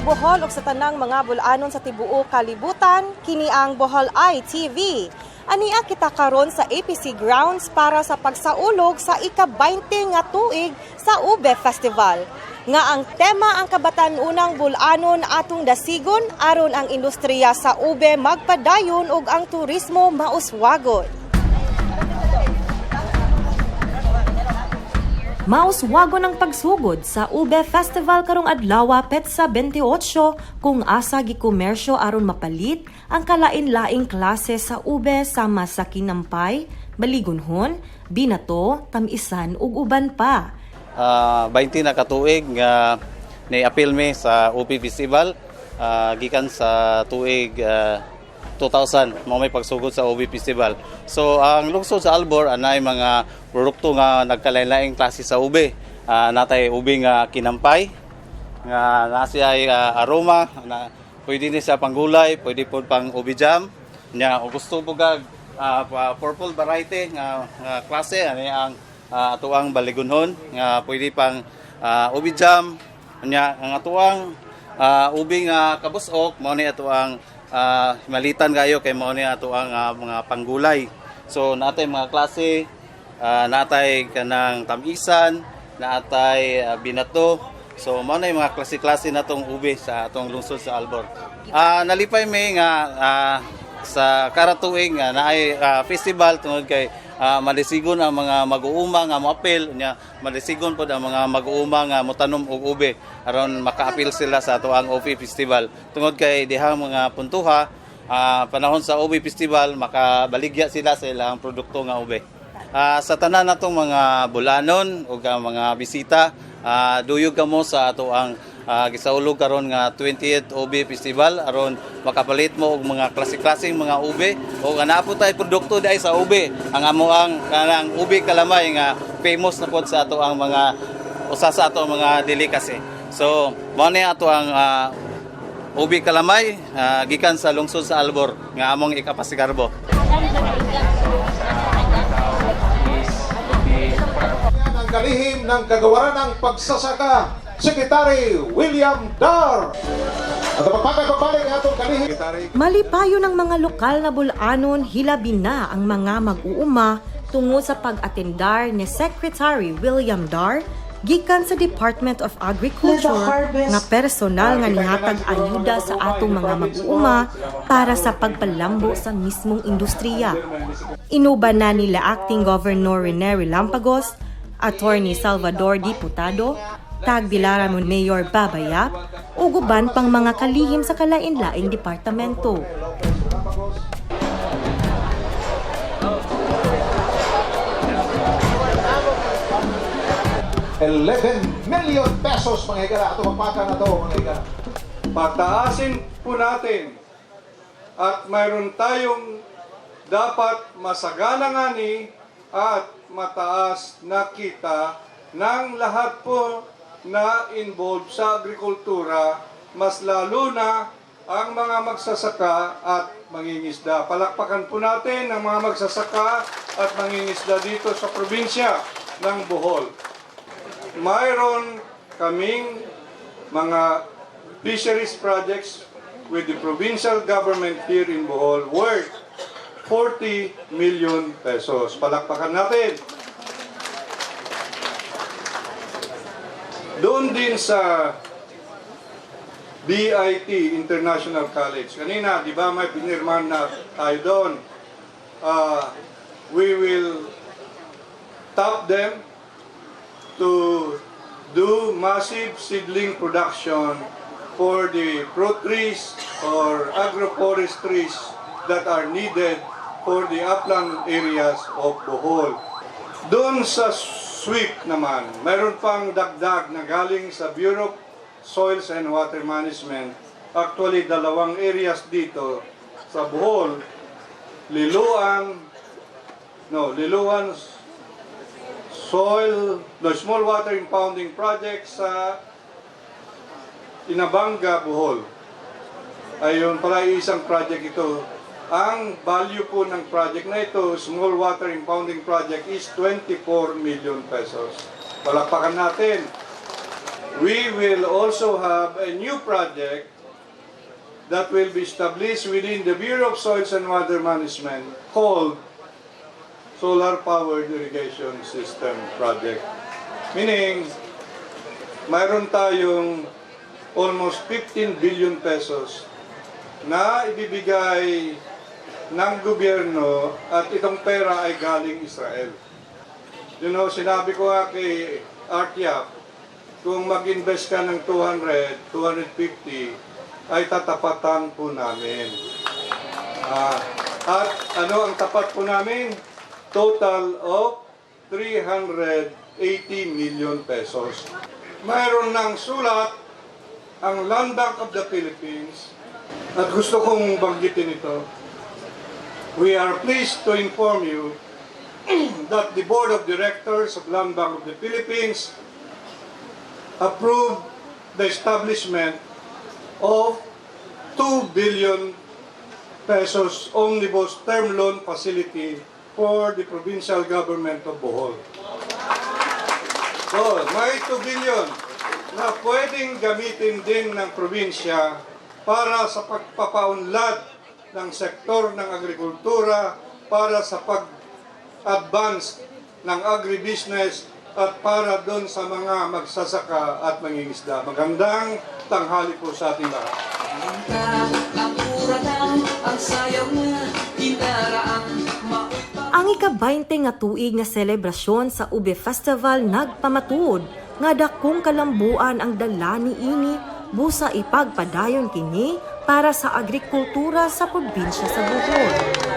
Bohol ug sa tanang mga bulanon sa tibuok kalibutan, kini ang Bohol ITV. Ania kita karon sa APC grounds para sa pagsaulog sa ika-20 nga tuig sa Ube Festival. Nga ang tema ang kabatan-unang bulanon atong dasigon aron ang industriya sa ube magpadayon ug ang turismo mauswagon. Mauswagon ang pagsugod sa Ube Festival karong adlaw petsa 28 kung asa gikomersyo aron mapalit ang kalain-laing klase sa ube sama sa kinampay, baligunhon, binato, tamisan ug uban pa. 20 na katuig nga ni-apil mi sa Ube Festival, gikan sa tuig 2000 mao may pagsugod sa Ube Festival. So ang lungsod sa Albor anay mga produkto nga nagkalain-laing klase sa ube. Natay ube nga kinampay nga naa siya ay aroma na pwede ni sa panggulay, pwede pod pang ube jam. Nya kung gusto mo kag purple variety nga klase, ani ang atuang baligunhon nga pwede pang ube jam. Nya ang atuang ube nga kabusok mao ni atuang malitan kayo kay mao ni atuang mga panggulay. So natay mga klase, natay kanang tamisan, natay binato. So mao na yung mga klase-klase natong ube sa atong lungsod sa Albor. Nalipay mi nga sa karatuig nga naay festival tungod kay madisigon ang mga mag-uuma nga moapil, nya madisigon pod ang mga mag-uuma nga motanom og ube aron makaapil sila sa atoang Ube Festival tungod kay dihang mga puntuha, panahon sa Ube Festival, makabaligya sila sa ilang produkto nga ube. Sa tanan natong mga bulanon ug ang mga bisita, duyog kamo sa ato ang gisaulog karon nga 20th Ube Festival aron makapalit mo og mga klase-klaseng mga ube o naa po tay produkto dai sa ube, ang amo ang kanang ube kalamay nga famous na pod sa ato ang mga usa sa ato ang mga delicacy. So mao ni ato ang ube kalamay, gikan sa lungsod sa Albor nga among ikapasigarbo. Yan ang kalihim ng Kagawaran ng Pagsasaka, Secretary William Dar. At pagpapabalik ang atong kalihim. Secretary Malipayo ng mga lokal na bulanon, hilabi na ang mga mag-uuma tungo sa pag-atendar ni Secretary William Dar gikan sa Department of Agriculture nga personal nga nihatag ayuda sa atong mga mag-uuma para sa pagpalambo sa mismong industriya. Inuban na nila Acting Governor Rene Relampagos, Attorney Salvador Diputado, Tagbilaran Mayor Babayap, ug uban pang mga kalihim sa kalain-laing departamento. 11 million pesos, mga higala. Ato magpaka na to, mga higala. Pataasin po natin at mayroon tayong dapat masaganang ani at mataas na kita ng lahat po na involved sa agrikultura, mas lalo na ang mga magsasaka at mangingisda. Palakpakan po natin ang mga magsasaka at mangingisda dito sa probinsya ng Bohol. Mayroon kaming mga fisheries projects with the provincial government here in Bohol worth 40 million pesos. Palakpakan natin. Doon din sa BIT International College. Kanina, di ba may pinirmahan na tayo doon? We will tap them to do massive seedling production for the fruit trees or agroforestries that are needed for the upland areas of Bohol. Doon sa SWIP naman, mayroon pang dagdag na galing sa Bureau of Soils and Water Management. Actually, dalawang areas dito sa Bohol, Liloan, no, Liloan Soil, the Small Water Impounding Project sa Inabanga, Bohol. Ayun pala, isang project ito. Ang value po ng project na ito, Small Water Impounding Project, is 24 million pesos. Palakpakan natin. We will also have a new project that will be established within the Bureau of Soils and Water Management called Solar Powered Irrigation System Project. Meaning, mayroon tayong almost 15 billion pesos na ibibigay ng gobyerno at itong pera ay galing Israel. Sinabi ko nga kay Art Yap, kung mag-invest ka ng 200, 250, ay tatapatan po namin. At ano ang tapat po namin? Total of 380 million pesos. Mayroon ng sulat ang Land Bank of the Philippines at gusto kong banggitin ito. "We are pleased to inform you that the Board of Directors of Land Bank of the Philippines approved the establishment of 2 billion pesos omnibus term loan facility for the provincial government of Bohol." So, may 2 billion na pwedeng gamitin din ng probinsya para sa pagpapaunlad ng sektor ng agrikultura, para sa pag-advance ng agribusiness at para doon sa mga magsasaka at mangingisda. Magandang tanghali po sa ating lahat. Ang uratan, ang sayaw nga kinaraang mao'y Ang ika-20 nga tuig nga selebrasyon sa Ube Festival nagpamatuod nga dakong kalambuan ang dala ni ini busa ipagpadayon kini para sa agrikultura sa probinsya sa Bohol.